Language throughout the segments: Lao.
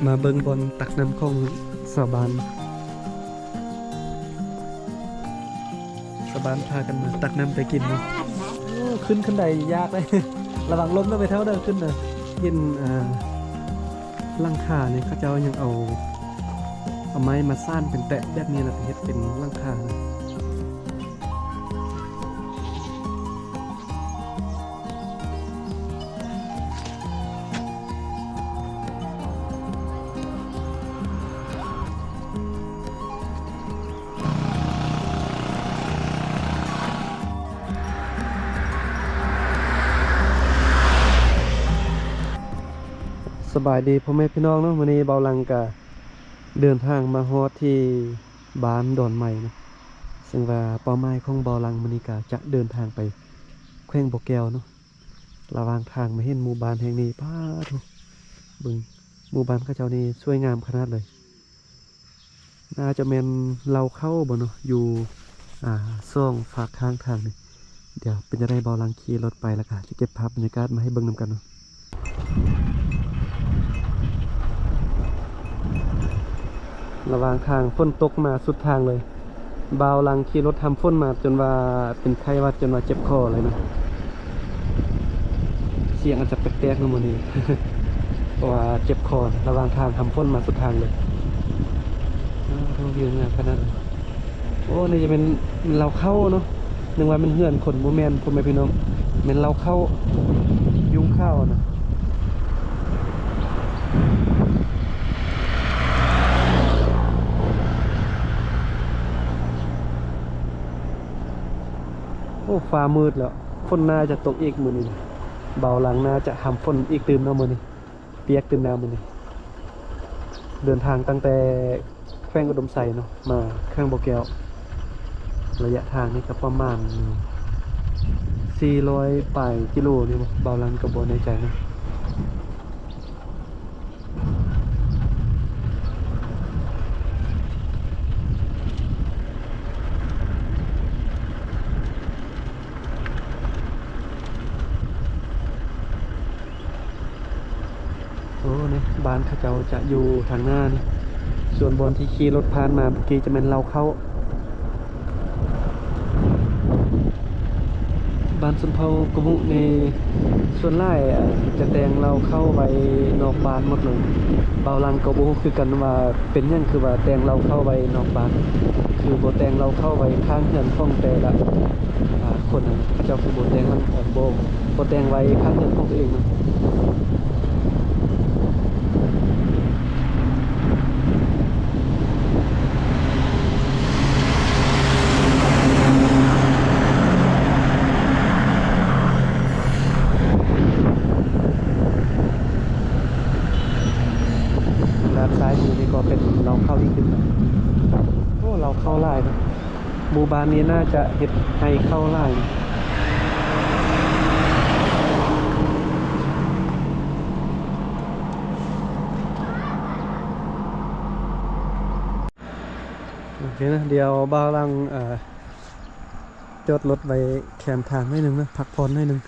ມາເບິ່ງບ່ອນຕັກນ້ຳຂອງຊາວບ້ານ. ຊາວບ້ານພາກັນມາຕັກນ້ຳໄປກິນເນາະ. ໂອ້ ຂຶ້ນຂັ້ນໄດຍາກເດ້. ລະວັງລົ້ມເດີແມ່ເຖົ້າເດີ ຂຶ້ນເດີ. ເຫັນ ອ່າ ຫຼັງຄານີ້ ເຂົາເຈົ້າຍັງເອົາ ເອົາໄມ້ມາສ້ານເປັນແຕະແບບນີ້ ແລ້ວໄປເຮັດເປັນຫຼັງຄາ. ສະບາຍດີພໍ່ແມ່ພີ່ນ້ອງເນາະ, ມື້ນີ້ບ່າວຫຼັງກະເດີນທາງມາຮອດທີ່ ບ້ານດອນໃໝ່ເນາະ, ເຊິ່ງວ່າເປົ້າໝາຍຂອງບ່າວຫຼັງມື້ນີ້ກະຈະເດີນທາງໄປແຂວງບໍ່ແກ້ວເນາະ. ລະຫວ່າງທາງມາເຫັນໝູ່ບ້ານແຫ່ງນີ້ ປາໂທ້ ເບິ່ງ ໝູ່ບ້ານເຂົາເຈົ້ານີ້ສວຍງາມຂະໜາດເລີຍ. ໜ້າຈະແມ່ນເລົ້າເຂົ້າບໍ່ເນາະ ຢູ່ ອ່າ ສອງຟາກຂ້າງທາງນີ້. ດຽວເປັນຈັ່ງໃດ ບ່າວຫຼັງຂີ່ລົດໄປ ແລ້ວກະຈະເກັບພາບບັນຍາກາດມາໃຫ້ເບິ່ງນຳກັນເນາະ. ລະຫວ່າງທາງຝົນຕົກມາສຸດທາງເລີຍ, ບ່າວຫຼັງຂີ່ລົດຫຳຝົນມາຈົນວ່າເປັນໄຂ້ຫວັດ ຈົນວ່າເຈັບຄໍເລີຍນະ. ສຽງອາດຈະແປກໆເນາະມື້ນີ້ ເພາະວ່າເຈັບຄໍ ລະຫວ່າງທາງຫຳຝົນມາສຸດທາງເລີຍ. ໂອ້ ວິວງາມຂະໜາດ. ໂອ້ ນີ້ຈະແມ່ນເລົ້າເຂົ້າເນາະ, ນຶກວ່າແມ່ນເຮືອນຄົນ, ບໍ່ແມ່ນ ພໍ່ແມ່ພີ່ນ້ອງ, ແມ່ນເລົ້າເຂົ້າ ຍຸງຂ້າວນະ. ໂອ້ ຟ້າມືດແລ້ວ, ຝົນໜ້າຈະຕົກອີກມື້ນີ້. ບ່າວຫຼັງໜ້າຈະຫຳຝົນອີກຕື່ມເນາະມື້ນີ້. ປຽກຕື່ມແລ້ວມື້ນີ້. ເດີນທາງຕັ້ງແຕ່ແຂວງອຸດົມໄຊເນາະ ມາແຂວງບໍ່ແກ້ວ, ໄລຍະທາງນີ້ກໍປະມານສີ່ຮ້ອຍປາຍກິໂລນີ້ບໍ ບ່າວຫຼັງກໍບໍ່ແນ່ໃຈນະ. ໂອ້ ນີ້ ບ້ານເຂົາເຈົ້າຈະຢູ່ທາງໜ້ານີ້, ສ່ວນບ່ອນທີ່ຂີ່ລົດຜ່ານມາເມື່ອກີ້ຈະແມ່ນເລົ້າເຂົ້າ. ບ້ານຊົນເຜົ່າກະມຸນີ້ ສ່ວນຫຼາຍ ເອີ່ ຈະແຕ່ງເລົ້າເຂົ້າໄວ້ນອກບ້ານໝົດເລີຍ. ບ່າວຫຼັງກໍບໍ່ຮູ້ຄືກັນວ່າເປັນຫຍັງຄືວ່າແຕ່ງເລົ້າເຂົ້າໄວ້ນອກບ້ານ, ຄືບໍ່ແຕ່ງເລົ້າເຂົ້າໄວ້ຂ້າງເຮືອນຂອງແຕ່ລະ ອ່າ ຄົນຫັ້ນນະ, ເຂົາເຈົ້າຄືບໍ່ແຕ່ງ ເອີ່ ບໍ່ ບໍ່ແຕ່ງໄວ້ຂ້າງເຮືອນຂອງຕົວເອງນະ. ດ້ານຊ້າຍມືນີ້ກໍເປັນເລົ້າເຂົ້າອີກຕື່ມ. ໂອ້ ເລົ້າເຂົ້າຫຼາຍເນາະ. ໝູ່ບ້ານນີ້ໜ້າຈະເຮັດໄຮ່ເຂົ້າຫຼາຍ. ໂອເຄນະ, ດຽວບ່າວຫຼັງ ເອີ່ ຈອດລົດໄວ້ແຄມທາງໜ້ອຍໜຶ່ງນະ, ພັກຜ່ອນໜ້ອຍໜຶ່ງ.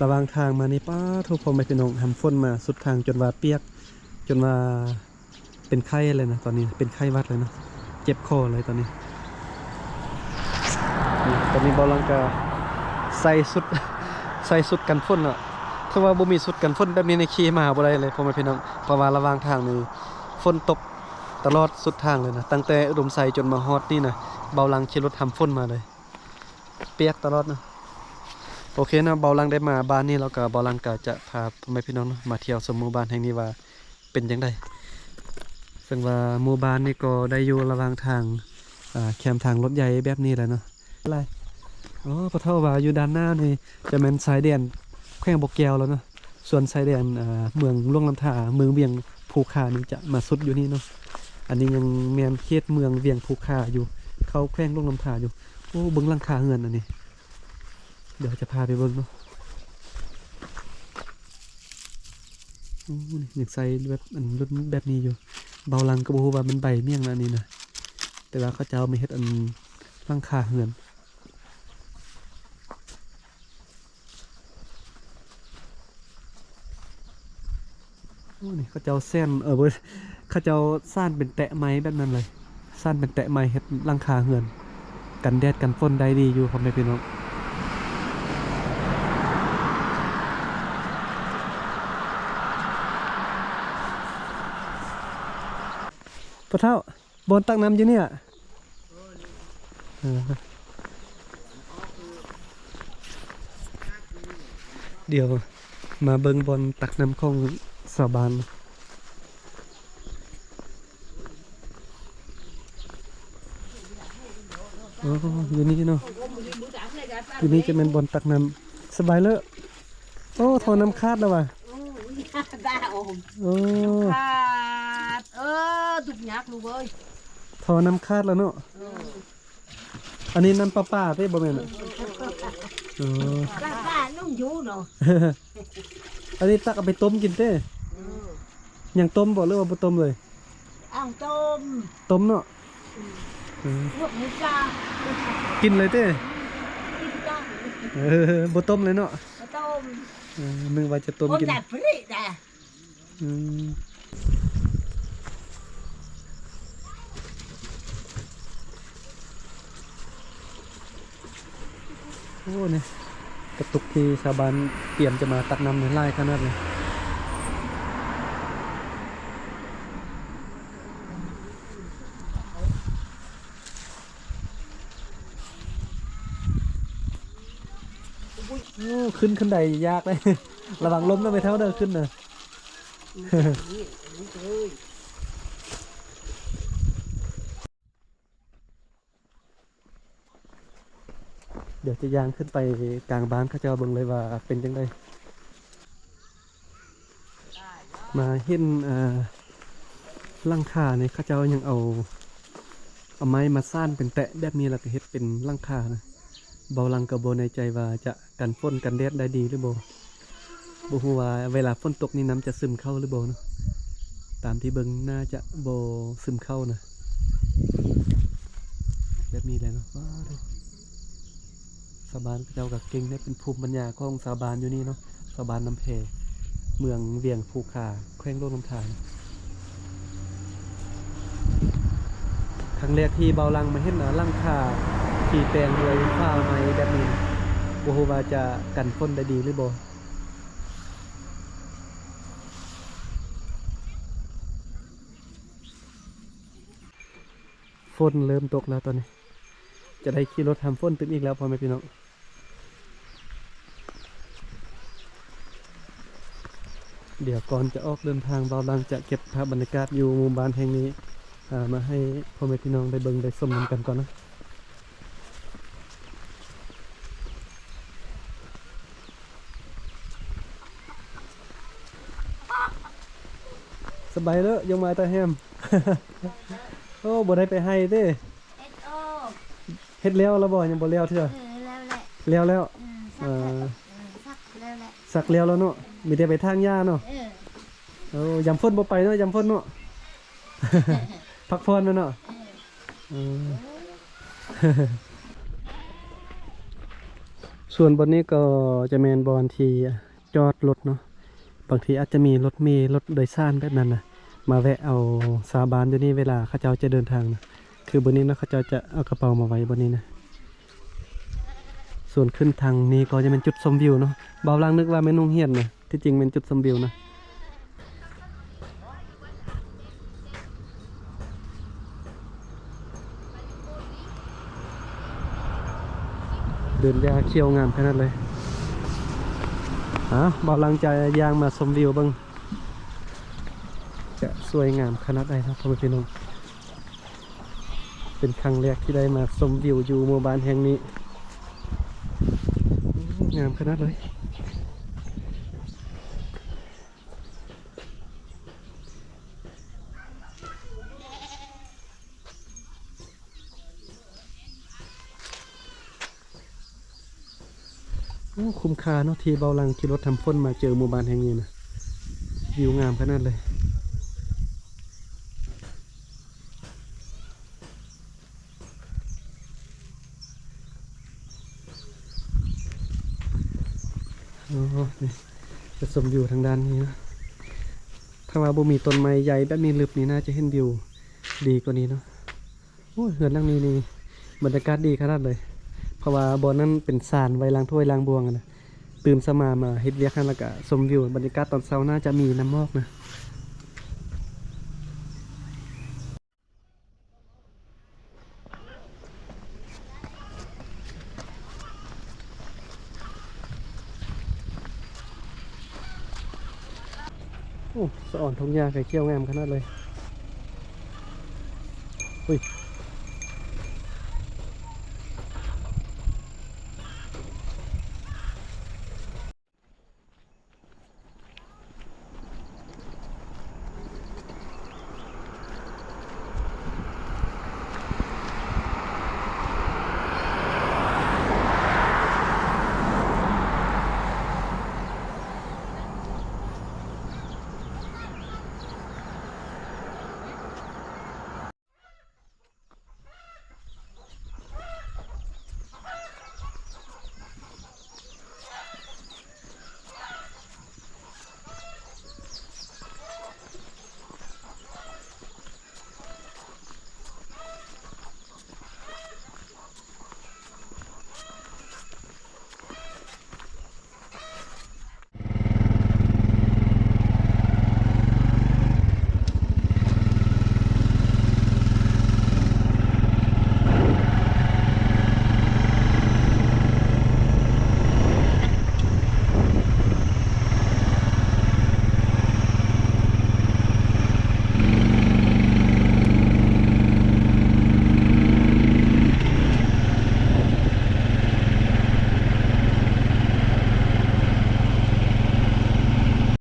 ລະຫວ່າງທາງມານີ້ ປາໂທ້ ພໍ່ແມ່ພີ່ນ້ອງ, ຫຳຝົນມາສຸດທາງ ຈົນວ່າປຽກ ຈົນວ່າ ເປັນໄຂ້ເລີຍນະ, ຕອນນີ້ເປັນໄຂ້ຫວັດເລີຍນະ, ເຈັບຄໍເລີຍຕອນນີ້. ນີ້ ຕອນນີ້ບ່າວຫຼັງກະໃສ່ຊຸດ ໃສ່ຊຸດກັນຝົນເນາະ. ຖ້າວ່າບໍ່ມີຊຸດກັນຝົນແບບນີ້ນີ້ ຂີ່ມາບໍ່ໄດ້ເລີຍ ພໍ່ແມ່ພີ່ນ້ອງ, ເພາະວ່າລະຫວ່າງທາງນີ້ຝົນຕົກຕະຫຼອດສຸດທາງເລີຍນະ, ຕັ້ງແຕ່ອຸດົມໄຊຈົນມາຮອດນີ້ນະ, ບ່າວຫຼັງຂີ່ລົດຫຳຝົນມາເລີຍ. ປຽກຕະຫຼອດເນາະ. ໂອເຄເນາະ, ບ່າວຫຼັງໄດ້ມາບ້ານນີ້ແລ້ວກໍ ບ່າວຫຼັງກໍຈະພາພໍ່ແມ່ພີ່ນ້ອງເນາະ ມາທ່ຽວຊົມໝູ່ບ້ານແຫ່ງນີ້ວ່າເປັນຈັ່ງໃດ. ເຊິ່ງວ່າໝູ່ບ້ານນີ້ກໍໄດ້ຢູ່ລະຫວ່າງທາງ ອ່າ ແຄມທາງລົດໃຫຍ່ແບບນີ້ແຫຼະເນາະ. ຫຼາຍ ອໍ ພໍ່ເຖົ້າວ່າຢູ່ດ້ານໜ້ານີ້ຈະແມ່ນຊາຍແດນແຂວງບໍ່ແກ້ວແລ້ວເນາະ. ສ່ວນຊາຍແດນ ເອີ່ ເມືອງຫຼວງນ້ຳທາ ເມືອງວຽງພູຄານີ້ຈະມາສຸດຢູ່ນີ້ເນາະ. ອັນນີ້ຍັງແມ່ນເຂດເມືອງວຽງພູຄາຢູ່ ເຂົ້າແຂວງຫຼວງນ້ຳທາຢູ່. ໂອ້ ເບິ່ງຫຼັງຄາເຮືອນອັນນີ້ ດຽວຈະພາໄປເບິ່ງເນາະ. ໂອ້ ນີ້ຍັງໃຊ້ແບບ ອັນ ລຸ້ນແບບນີ້ຢູ່. ບ່າວຫຼັງກໍບໍ່ຮູ້ວ່າມັນໃບຫຍັງນະອັນນີ້ນະ, ແຕ່ວ່າເຂົາເຈົ້າມາເຮັດ ອັນ ຫຼັງຄາເຮືອນ. ນີ້ເຂົາເຈົ້າແຊນ ເອີ ບໍ່ ເຂົາເຈົ້າສ້ານເປັນແຕະໄມ້ແບບນັ້ນເລີຍ ສ້ານເປັນແຕະໄມ້ເຮັດຫຼັງຄາເຮືອນ ກັນແດດກັນຝົນໄດ້ດີຢູ່ ພໍ່ແມ່ພີ່ນ້ອງ. ພໍ່ເຖົ້າ ບ່ອນຕັກນ້ຳຢູ່ນີ້. ເອີ ດຽວມາເບິ່ງບ່ອນຕັກນ້ຳຂອງຊາວບ້ານ. ອໍ ຢູ່ນີ້ເນາະ ຢູ່ນີ້ຈະແມ່ນບ່ອນຕັກນ້ຳ. ສະບາຍເລີ. ໂອ້ ທໍ່ນ້ຳຂາດແລ້ວຫວາ. ໂອ້ ຂາດ ເອີ ທຸກຍາກລູກເອີຍ ທໍ່ນ້ຳຂາດແລ້ວເນາະ. ເອີ ອັນນີ້ນ້ຳປະປາເດ້ ບໍ່ແມ່ນ? ເອີ ປະປາໜອງຢູ່ເນາະ. ອັນນີ້ຕັກເອົາໄປຕົ້ມກິນເດ້. ເອີ ຍັງຕົ້ມບໍ່ ຫຼືວ່າບໍ່ຕົ້ມເລີຍ? ເອົາຕົ້ມ ຕົ້ມເນາະ. ອືມ ເອີ ລວກໝູຈ້າ ກິນເລີຍເດ້. ກິນຈ້າ ເອີ ບໍ່ຕົ້ມເລີຍເນາະ. ບໍ່ຕົ້ມ. ເອີ ນຶກວ່າຈະຕົ້ມກິນ ອືມ ໂອ້ ນີ້ກະຕຸກທີ່ຊາວບ້ານຕຽມຈະມາຕັກນ້ຳນີ້ຫຼາຍຂະໜາດເລີຍ. ໂອ້ ຂຶ້ນ ຂຶ້ນໄດຍາກເດ້. ລະວັງລົ້ມເດີແມ່ເຖົ້າເດີ ຂຶ້ນນະ. ດຽວຈະຍ່າງຂຶ້ນໄປກາງບ້ານເຂົາເຈົ້າເບິ່ງເລີຍວ່າເປັນຈັ່ງໃດ. ມາເຫັນ ເອີ ຫຼັງຄານີ້ ເຂົາເຈົ້າຍັງເອົາ ເອົາໄມ້ມາສ້ານເປັນແຕະແບບນີ້ ແລ້ວກໍເຮັດເປັນຫຼັງຄານະ. ເບົາຫຼັງກໍບໍ່ແນ່ໃຈວ່າຈະກັນຝົນກັນແດດໄດ້ດີຫຼືບໍ່. ບໍ່ຮູ້ວ່າເວລາຝົນຕົກນີ້ນ້ຳຈະຊຶມເຂົ້າຫຼືບໍ່ເນາະ. ຕາມທີ່ເບິ່ງໜ້າຈະບໍ່ຊຶມເຂົ້ານະ. ແບບນີ້ແຫຼະເນາະ. ວ້າວ ຊາວບ້ານເຂົາເຈົ້າກໍເກັ່ງເດ້ ເປັນພູມປັນຍາຂອງຊາວບ້ານຢູ່ນີ້ເນາະ. ຊາວບ້ານນ້ຳແພ ເມືອງວຽງພູຄາ ແຂວງຫຼວງນ້ຳທາ. ຄັ້ງແລກທີ່ເບົາຫຼັງມາເຫັນ ອາ ຫຼັງຄາທີ່ແປງດ້ວຍຝາໄມ້ແບບນີ້ ບໍ່ຮູ້ວ່າຈະກັນຝົນໄດ້ດີຫຼືບໍ່. ຝົນເລີ່ມຕົກແລ້ວຕອນນີ້ ຈະໄດ້ຂີ່ລົດຫາມຝົນຕື່ມອີກແລ້ວ ພໍ່ແມ່ພີ່ນ້ອງ. ດຽວກ່ອນຈະອອກເດີນທາງ ເບົາຫຼັງຈະເກັບພາບບັນຍາກາດຢູ່ໝູ່ບ້ານແຫ່ງນີ້ ອາ ມາໃຫ້ພໍ່ແມ່ພີ່ນ້ອງໄດ້ເບິ່ງໄດ້ຊົມນຳກັນກ່ອນເນາະ. ສະບາຍເດີ ຍົກມາຕາແຮມ. ໂອ້ ບໍ່ໄດ້ໄປໄຮ່ເດ້. ເຮັດແລ້ວລະບໍ່? ຍັງບໍ່ແລ້ວເທື່ອ. ເອີ ແລ້ວແຫຼະ. ແລ້ວແລ້ວ. ເອີ ສັກແລ້ວແຫຼະ. ສັກແລ້ວແລ້ວເນາະ. ມີແຕ່ໄປຖາງຫຍ້າເນາະ. ເອີ ໂອ້ ຍາມຝົນບໍ່ໄປເນາະ ຍາມຝົນເນາະ. ພັກຜ່ອນແມ່ນເນາະ. ເອີ ເອີ ສ່ວນບ່ອນນີ້ກໍຈະແມ່ນບ່ອນທີ່ ຈອດລົດເນາະ. ບາງທີອາດຈະມີລົດເມ ລົດໂດຍສານແບບນັ້ນນະ ມາແວະເອົາຊາວບ້ານຢູ່ນີ້ເວລາເຂົາເຈົ້າຈະເດີນທາງນະ. ຄືບ່ອນນີ້ເນາະ ເຂົາເຈົ້າຈະເອົາກະເປົາມາໄວ້ບ່ອນນີ້ນະ. ສ່ວນຂຶ້ນທາງນີ້ກໍຈະແມ່ນຈຸດຊົມວິວເນາະ. ເບົາຫຼັງນຶກວ່າແມ່ນໂຮງຮຽນນະ ທີ່ຈິງແມ່ນຈຸດຊົມວິວນະ. ເດີນຢ່າຂຽວງາມຂະໜາດເລີຍ. ເອົາ ເບົາຫຼັງຈະຍ່າງມາຊົມວິວເບິ່ງ ຈະສວຍງາມຂະໜາດໃດເນາະ ພໍ່ແມ່ພີ່ນ້ອງ. ເປັນຄັ້ງແລກທີ່ໄດ້ມາຊົມວິວຢູ່ໝູ່ບ້ານແຫ່ງນີ້. ໂອ້ ງາມຂະໜາດເລີຍ. ໂອ້ ຄຸ້ມຄ່າເນາະ ທີ່ເບົາຫຼັງຂີ່ລົດຫາມຝົນມາເຈີໝູ່ບ້ານແຫ່ງນີ້ນະ. ວິວງາມຂະໜາດເລີຍ. ໂອ້ ນີ້ ຈະຊົມວິວທາງດ້ານນີ້ເນາະ. ພ ຖ້າວ່າບໍ່ມີຕົ້ນໄມ້ໃຫຍ່ແບບນີ້ລຶບນີ້ ໜ້າຈະເຫັນວິວດີກວ່ານີ້ເນາະ. ໂອ້ຍ ເຮືອນຫຼັງນີ້ນີ້ບັນຍາກາດດີຂະໜາດເລີຍ ເພາະວ່າບ່ອນນັ້ນເປັນສານໄວ້ລ້າງຖ້ວຍລ້າງບ່ວງຫັ້ນນະ. ຕື່ນເຊົ້າມາ ມາເຮັດວຽກຫັ້ນ ແລ້ວກະຊົມວິວ. ບັນຍາກາດຕອນເຊົ້າໜ້າຈະມີນ້ຳໝອກນະ. ໂອ້ ສະອອນທົ່ງຫຍ້າໄຄຂຽວງາມຂະໜາດເລີຍ. ອຸ້ຍ